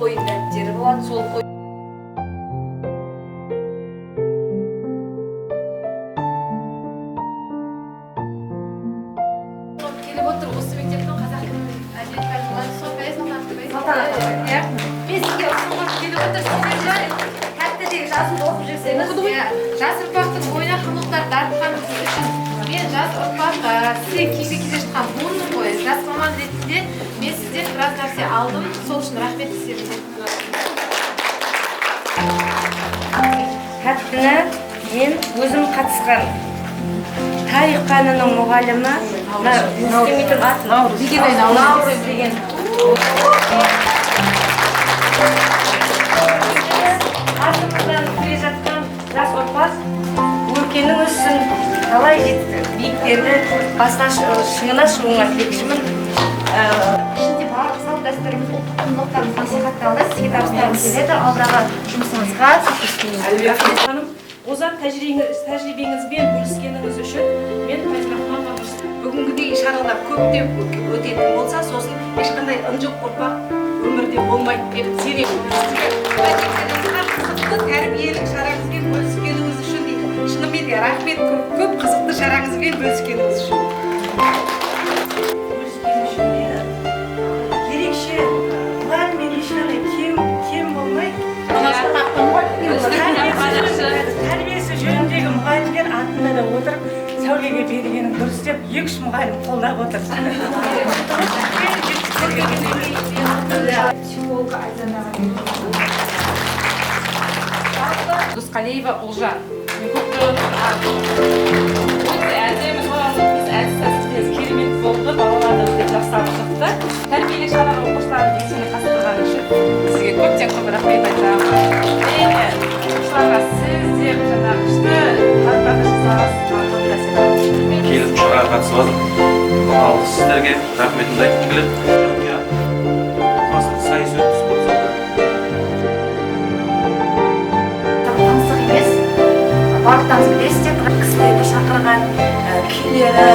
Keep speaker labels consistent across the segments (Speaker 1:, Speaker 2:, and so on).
Speaker 1: Қойын дәптері болады, сол қой
Speaker 2: Келіп отыр осы мектептің қазақ тілі әдебиет пәні мұғалімі София
Speaker 1: Салтанат.
Speaker 2: Иә, мен сізге ұсынғым келіп отыр, себебі
Speaker 1: Тәттідегі жазуды оқып жүрсеңіз.
Speaker 2: Иә, жас ұрпақтың бойына құндылықтар дарытқаныңыз үшін. Мен жас ұрпақ, сізден кейінгі келе жатқан буынмын ғой, жас маман ретінде мен сізден біраз нәрсе алдым, сол үшін рахмет сіздерге.
Speaker 3: Тәттіні мен өзім қатысқан тарих пәнінің мұғалімі, мына істемей тұр аты, Наурыз деген. Артымыздан келе жатқан жас ұрпақ өркенің өссін, талай биіктерді басына шыңына шығуыңа тілекшімін.
Speaker 4: Ішінде барлық салт дәстүріміз, ұлттық құндылықтарымыз насихатталды. Сізге табыстағым келеді, алдағы жұмысыңызға сәттілік тілеймін.
Speaker 5: Ханым, озат тәжірибеңізбен бөліскеніңіз үшін мен Файзрахманова.
Speaker 6: Бүгінгідей шаралар көптеп өтетін болса, сосын ешқандай ынжық ұрпақ өмірде болмайды деп сенемін. Сізге қызықты тәрбиелік шараңызбен бөліскеніңіз үшін шынымен де рахмет, көп көп қызықты шараңызбен бөліскеніңіз үшін.
Speaker 3: Бөліскені үшін де ерекше мұғаліммен ешқандай кем болмай, тәрбиесі жөніндегі мұғалімдер атында да отырып, Сәулеге бергенің дұрыс деп екі үш мұғалім қолдап отыр.
Speaker 2: Психолог Айзанаға.
Speaker 7: Досқалиева Ұлжан. Мен көп өте әдемі, әдіс тәсілдеріңіз керемет болды, балалар да өте жақсы алып шықты. Тәрбиелік шараға оқушыларды белсене қатыстырғаны үшін сізге көптен көп рахмет айтамын. Және де оқушыларға сіз де жаңағы күшті қарым жасағансыз.
Speaker 8: Келіп, шараға қатысып жатыр. Алғыс сіздерге, рахметімді айтқым келеді. Жанұя отбасылық сайыс өтті спорт залда.
Speaker 4: Таңсық емес, барлықтарыңыз білесіздер.
Speaker 3: Кісілерді шақырған күйлері.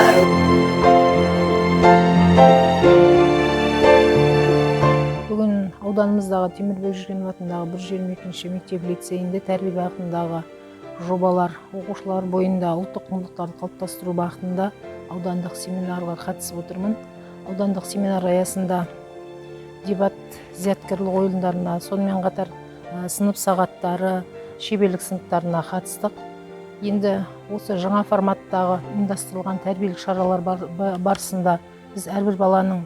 Speaker 9: Бүгін ауданымыздағы Темірбек Жүргенов атындағы 122 мектеп лицейінде тәрбие бағытындағы жобалар, оқушылар бойында ұлттық құндылықтарды қалыптастыру бағытында аудандық семинарға қатысып отырмын. Аудандық семинар аясында дебат зияткерлік ойындарына, сонымен қатар сынып сағаттары, шеберлік сыныптарына қатыстық. Енді осы жаңа форматтағы ұйымдастырылған тәрбиелік шаралар барысында біз әрбір баланың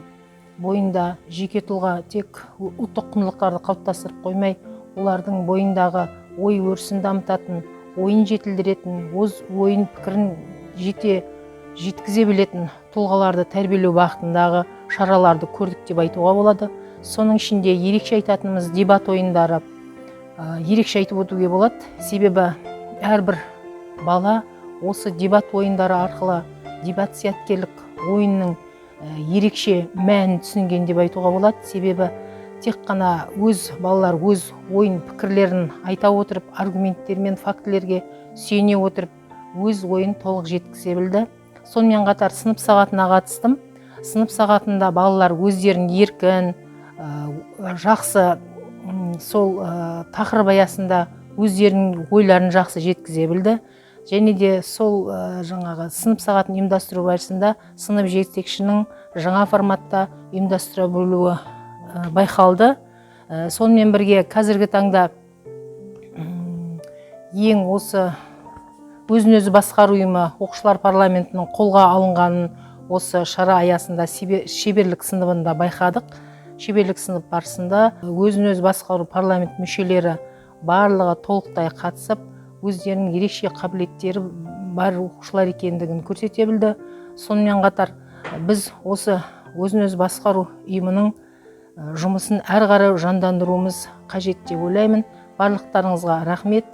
Speaker 9: бойында жеке тұлға, тек ұлттық құндылықтарды қалыптастырып қоймай, олардың бойындағы ой өрісін дамытатын, ойын жетілдіретін, өз ойын пікірін жете жеткізе білетін тұлғаларды тәрбиелеу бағытындағы шараларды көрдік деп айтуға болады. Соның ішінде ерекше айтатынымыз дебат ойындары, ерекше айтып өтуге болады. Себебі әрбір бала осы дебат ойындары арқылы дебат зияткерлік ойынның ерекше мәнін түсінген деп айтуға болады. Себебі тек қана өз балалар өз ойын пікірлерін айта отырып, аргументтер мен фактілерге сүйене отырып, өз ойын толық жеткізе білді. Сонымен қатар сынып сағатына қатыстым. Сынып сағатында балалар өздерін еркін, жақсы, сол тақырып аясында өздерінің ойларын жақсы жеткізе білді. Және де сол жаңағы сынып сағатын ұйымдастыру барысында сынып жетекшінің жаңа форматта ұйымдастыра білуі байқалды. Сонымен бірге қазіргі таңда ең осы өзін өзі басқару ұйымы оқушылар парламентінің қолға алынғанын осы шара аясында шеберлік сыныбында байқадық. Шеберлік сынып барысында өзін өзі басқару парламент мүшелері барлығы толықтай қатысып, өздерінің ерекше қабілеттері бар оқушылар екендігін көрсете білді. Сонымен қатар біз осы өзін өзі басқару ұйымының жұмысын әрі қарай жандандыруымыз қажет деп ойлаймын. Барлықтарыңызға рахмет.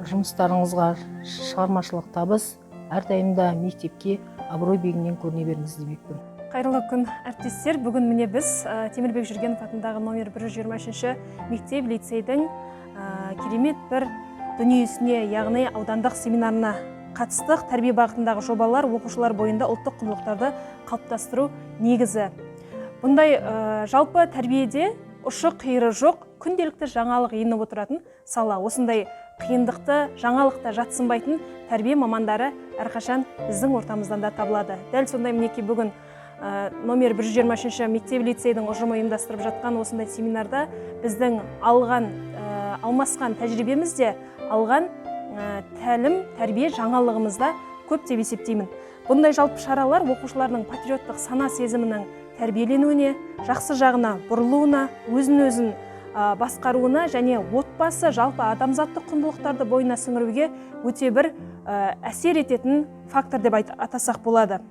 Speaker 9: Жұмыстарыңызға шығармашылық табыс, әрдайым да мектепке абырой биігінен көріне беріңіз демекпін.
Speaker 10: Қайырлы күн, әріптестер. Бүгін міне біз Темірбек Жүргенов атындағы номер 123 мектеп лицейдің керемет бір дүниесіне, яғни аудандық семинарына қатыстық. Тәрбие бағытындағы жобалар, оқушылар бойында ұлттық құндылықтарды қалыптастыру негізі. Бұндай жалпы тәрбиеде Ұшы қиыры жоқ, күнделікті жаңалық еніп отыратын сала. Осындай қиындықты, жаңалықта жатсынбайтын тәрбие мамандары әрқашан біздің ортамыздан да табылады. Дәл сондай, мінекей, бүгін номер 123 мектеп лицейдің ұжымы ұйымдастырып жатқан осындай семинарда біздің алған, алмасқан тәжірибеміз де, алған тәлім тәрбие жаңалығымыз да көп деп есептеймін. Бұндай жалпы шаралар оқушылардың патриоттық сана сезімінің тәрбиеленуіне, жақсы жағына бұрылуына, өзін өзін басқаруына және отбасы, жалпы адамзаттық құндылықтарды бойына сіңіруге өте бір әсер ететін фактор деп атасақ болады.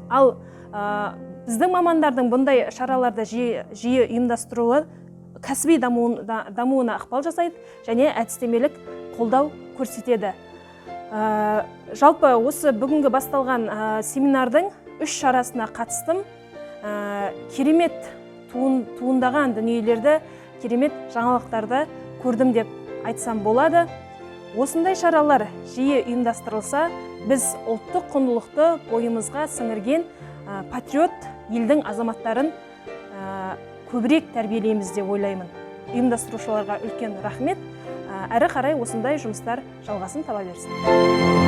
Speaker 10: Ал біздің мамандардың бұндай шараларды жиі, жиі ұйымдастыруы кәсіби дамуына ықпал жасайды және әдістемелік қолдау көрсетеді. Жалпы осы бүгінгі басталған семинардың үш шарасына қатыстым. Керемет туындаған дүниелерді, керемет жаңалықтарды көрдім деп айтсам болады. Осындай шаралар жиі ұйымдастырылса, біз ұлттық құндылықты бойымызға сіңірген патриот елдің азаматтарын көбірек тәрбиелейміз деп ойлаймын. Ұйымдастырушыларға үлкен рахмет. Әрі қарай осындай жұмыстар жалғасын таба берсін.